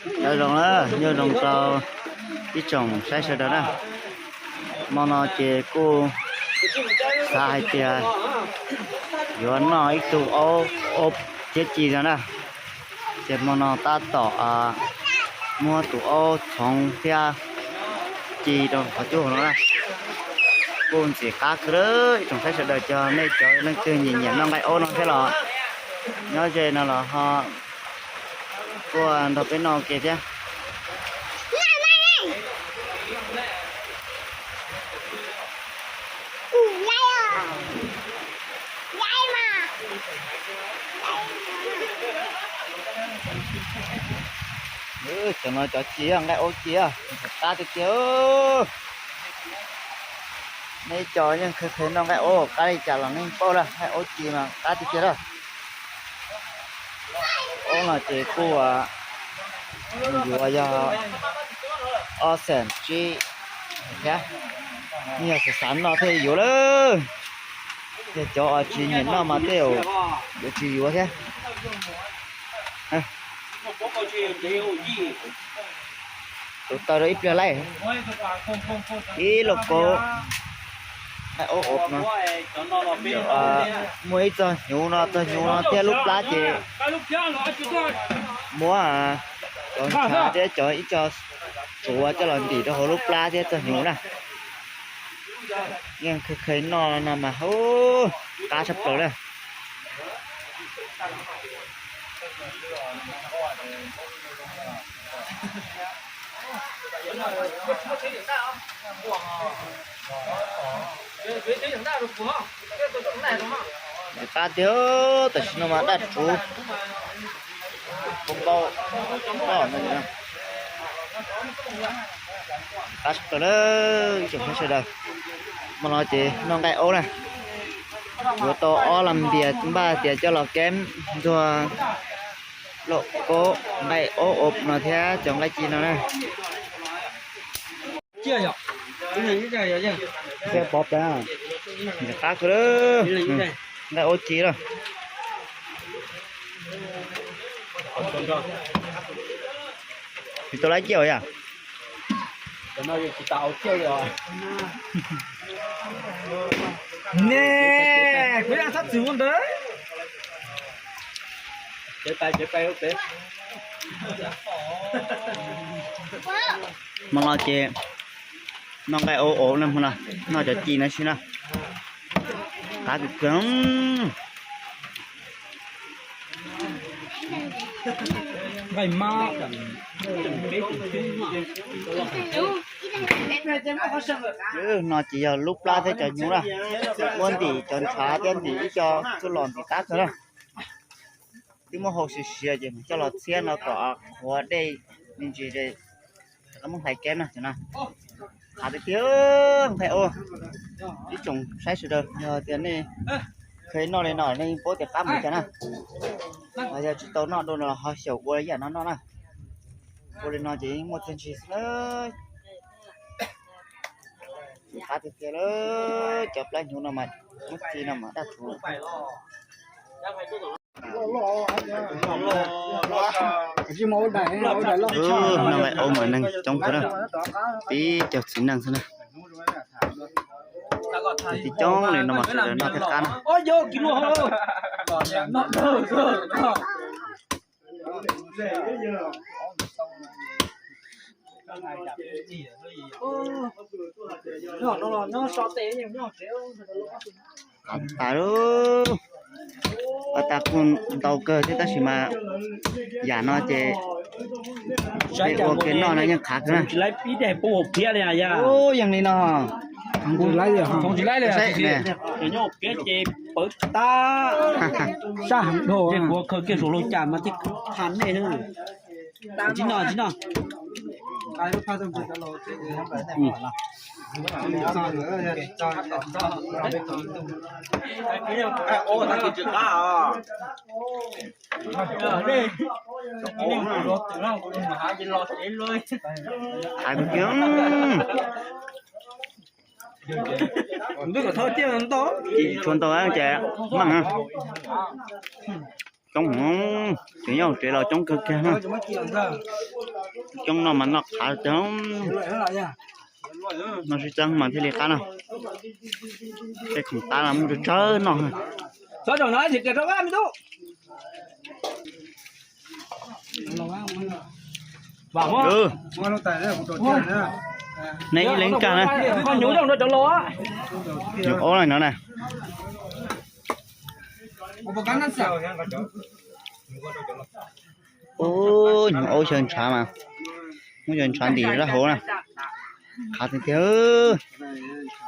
Nyob zoo na, nyob zoo rau ib tsoom saib sawv daws na. Hmo no ces kuj xav hais tias yuav noj ib tug aub, aub thiab ci no na. Ces hmo no tab tom muab tus aub txhoov thiab ci rau qhov cub no na. Kuj ntxim qab kawg li, ib tsoom saib sawv daws, cov nej cov leej twg nyiam nyiam noj nqaij aub no thiab los nyob ze no los ho tuaj nrog peb noj ua ke thiab. Cov no cov ci, nqaij aub ci, qab tiag tiag. Nej cov yeej kheev kheev noj nqaij aub qab li cas los nej paub lawm, nqaij aub ci mas qab tiag tiag lawm. Aub no ces kuj yuav yog ob xees tsib thiab, nej yog xav xav noj thiaj yuav lawm. Yog cov uas tsis nyiam noj mas tej zaum yuav tsis yuav thiab. Tus taw rau ib pliag laij, ib lauj kaub. Nqaij aub no, muaj ib txog hnyuv no, txog hnyuv no thiab lub plab ces muab cov ntshav thiab cov ib co tsuav coj los ntim rau hauv lub plab thiab txog hnyuv na. Yeej kheev kheev noj no mas qab tshaj plaws na. Qab tiag, tam sim no mas daj rhuv, kua npau loj no. Qab tshaj plaws na, ib tsoom saib sawv daws. Hmo no ces noj nqaij aub na, yuav tau ob las npias npaj tias coj los keb ntxuag lauj kaub nqaij aub no thiab cov nqaij ci no na. Qab kawg, nqaij aub ci lawm. Tsis tau lab ciaj yom. Ne, kuv yeej sab txwm ua ntawd. Hmo no ces noj nqaij aub aub na, hmo no noj cov ci no xwb na. Qab kawg kawg. Nqaij mab. No ces yog lub plab thiab cov hnyuv na, muab ntim cov ntshav thiab ntim ib co txuj lom ntim qab kawg na. Twb muab hau siav siav ces coj los txhiab no kom qhuav dej me ntsis, rov qab muab hlais keb no. Qab tiag tiag, nqaij aub. Ib tsoom saib sawv daws, yog tias nej kheev noj li no nej paub tias qab mus cas na. Yog tsis tau noj dua no los ho xyaum ua ib yam no noj na. Ua li no ces yeej muaj txiaj ntsig xwb. Qab tiag tiag lawm, cov plab hnyuv no mas muab ci no mas daj rhuv. Noj nqaij aub mas neeg coob kawg na, tib caug txiv neej xwb na. Tib coob li no mas sawv daws noj thiab qab na. Qab tas lawm. Qab tas kuj ntau kawg thiab tab sis mas yam no ces peb ua ke noj no yeej qab kawg na. Yeej li no. Tsis laib li. Sab heev dhau. Tsis noj, tsis noj. Hais kiag. Twb kom thawj tiaj ntau. Tsis tshua ntau ces meej. Coob, tseem nyob hauv tsev los coob kawg kiag na. Coob no mas noj qhav tiag. Noj sib txeeb mas thiaj li qab no. Tej khoom qab no muaj tsawg tsawg noj. Nej ib leeg kag na. Nyuam aub no na. Ub, nyuam aub xyaw ntshav mas, muab xyaw ntshav ntim rau hauv na. Qhav tiag tiag.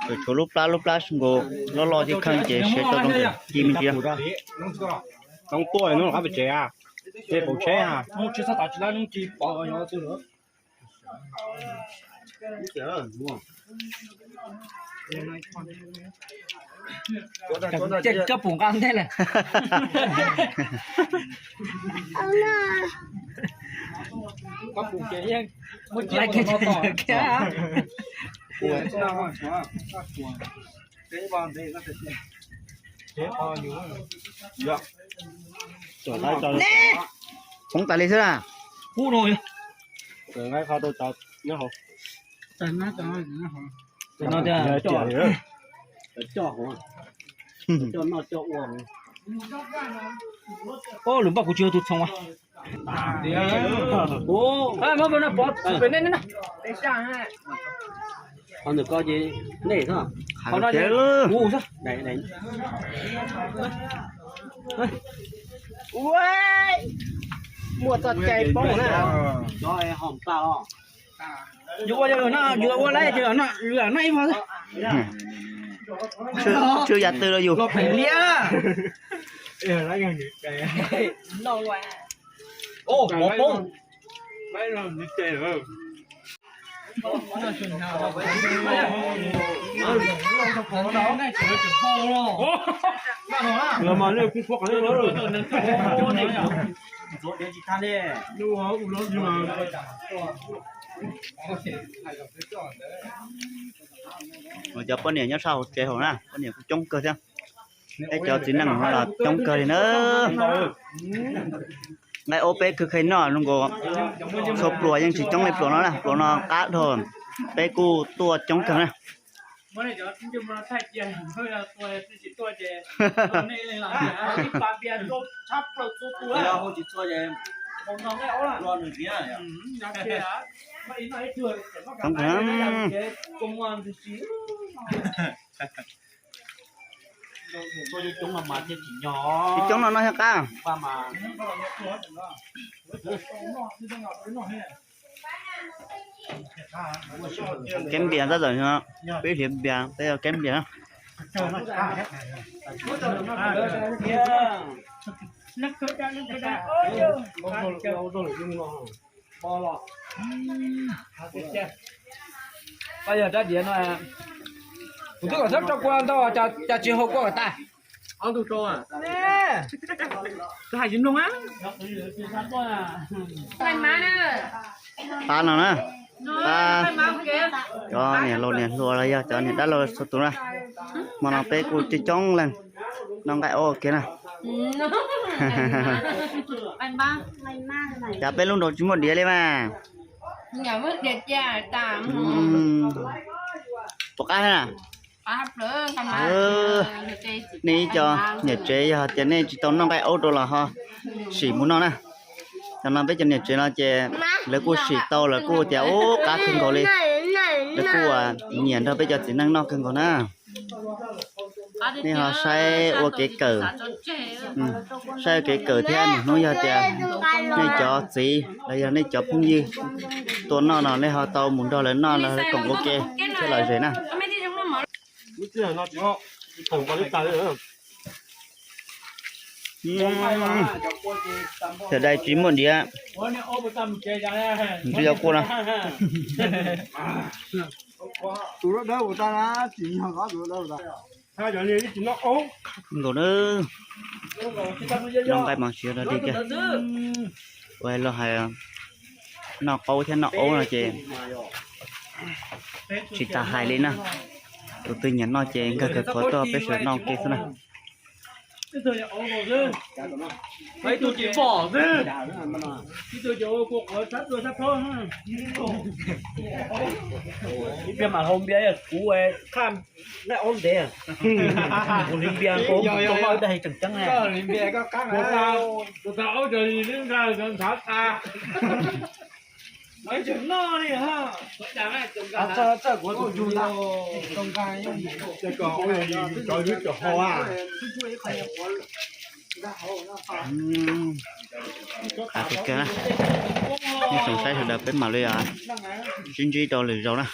Tshuav lub plab lub plab nkaus, loj loj thiab kheej ces siav tau zoo ci me ntsis. Koj pum nqa ntej lawm. Koj pum ces yeej muaj cia tos kiag. Poob tas li xwb na. Kub no. Lwm npaj kuv tsis yog tus txhoos. Qhov ntawm ko ces nej, qhov no kuv xwb. Muaj txoj cai poob na. Cov ho npaj os. Yus ua, yus ua lawm ces yus noj ib vog xwb. Tswv yam twg los yus. Pheem liab. Mov poob. Cov poj niam nyob sab hauv tsev hauv na, poj niam kuj coob kawg thiab. Peb cov txiv neej no los coob kawg li na. Nqaij ub peb khwv kheev noj zoo nkaus, txhua pluas yeej tsis coob li pluas no na, pluas no qab dhau, peb kuj tuaj coob kawg na. Coob kawg. Coob no noj thiab qab. Keeb npias tab tom, peb hliv npias peb keeb npias na. Yog rab diav no, kuv twb kom txhob rau kua ntau, cas tsis hau kua kom tas. Qab no na, qab cov niam laus niam hluas los yog cov niam dab laug txhua tus na, hmo no peb kuj coob coob leej noj nqaij ub ua ke na. Cas peb lub nroog tsis muaj diav li mas? Puas qab thiab na? Nej ib co niam tsev yog hais tias nej tsis tau noj nqaij ub rau los ho sim mus noj na. Cov no peb cov niam tsev no ces lawv kuj sim tau, lawv kuj tias ub qab kawg nkaus li. Lawv kuj nyiam nrog peb cov txiv neej noj kawg nkaus na. Nej ho saib ua kev kawm, saib ua kev kawm thiab niaj hnub yog tias nej cov txiv los yog nej cov phooj ywg tuaj noj no nej ho tau mus nrog lawv noj los lawv koom ua ke thiab lom zem na. Sawv daws tsis muaj diav, tsis yog kua no. Nkaus na, noj nqaij mas tsis yog dog dig kiag. Ua los hais noj qaub thiab noj aub no ces tsis tas hais li na. Tus twg nyiam noj ces nkag kawg qhov tuaj peb sawv daws noj ua ke xwb na. Ib tug ces pom xwb, ib tug ces ua kua quav sab dua sab phob. Ib pliag mam hau npias, kuv qhaj nqaij aub ntev, kuv hliv npias, kuv tau aub dag tseem ceeb. Kuv tau aub cov li nqaij ntshav tas. Cov ywb cov hau a. Qab tiag kawg na. Nej tsoom saib sawv daws, peb mam li sib ntsib rau lwm zaus na.